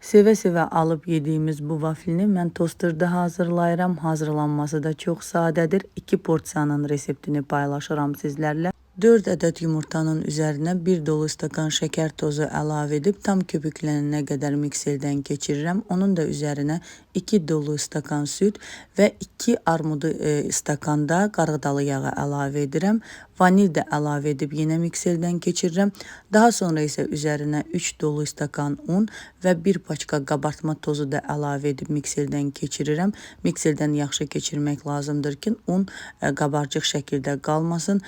Sevə-sevə alıb yediyimiz bu vaflini mən tosterda hazırlayıram. Hazırlanması da çox sadədir. 2 porsiyanın reseptini paylaşıram sizlərlə. 4 ədəd yumurtanın üzərinə 1 dolu stakan şəkər tozu əlavə edib tam köpüklənənə qədər mikserdən keçirirəm. Onun da üzərinə 2 dolu stakan süd və 2 armudu stakanda qarğıdalı yağı əlavə edirəm. Vanil də əlavə edib yenə mikserdən keçirirəm. Daha sonra isə üzərinə 3 dolu stakan un və 1 paçka qabartma tozu da əlavə edib mikserdən keçirirəm. Mikserdən yaxşı keçirmək lazımdır ki, un qabarcıq şəkildə qalmasın.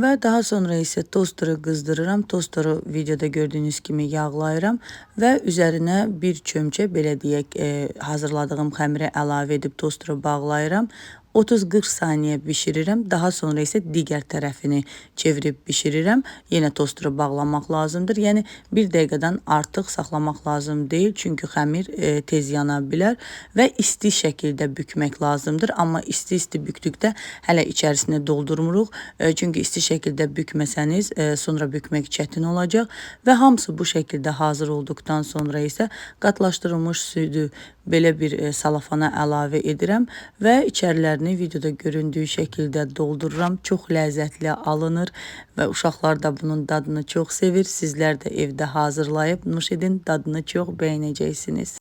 Və daha sonra isə tosteru qızdırıram. Tosteru videoda gördüyünüz kimi yağlayıram və üzərinə bir çömçə, belə deyək, hazırladığım xəmirə əlavə edib tosteru bağlayıram. 30-40 saniyə bişirirəm. Daha sonra isə digər tərəfini çevirib bişirirəm. Yenə tosteru bağlamaq lazımdır. Yəni bir dəqiqədən artıq saxlamaq lazım deyil. Çünki xəmir tez yana bilər və isti şəkildə bükmək lazımdır. Amma isti-isti bükdükdə hələ içərisini doldurmuruq. Çünki isti şəkildə bükməsəniz, sonra bükmək çətin olacaq və hamısı bu şəkildə hazır olduqdan sonra isə qatlaşdırılmış südü belə bir salafana əlavə edirəm və içərilərini videoda göründüyü şəkildə doldururam. Çox ləzzətli alınır və uşaqlar da bunun dadını çox sevir. Sizlər də evdə hazırlayıb nuş edin, dadını çox bəyənəcəksiniz.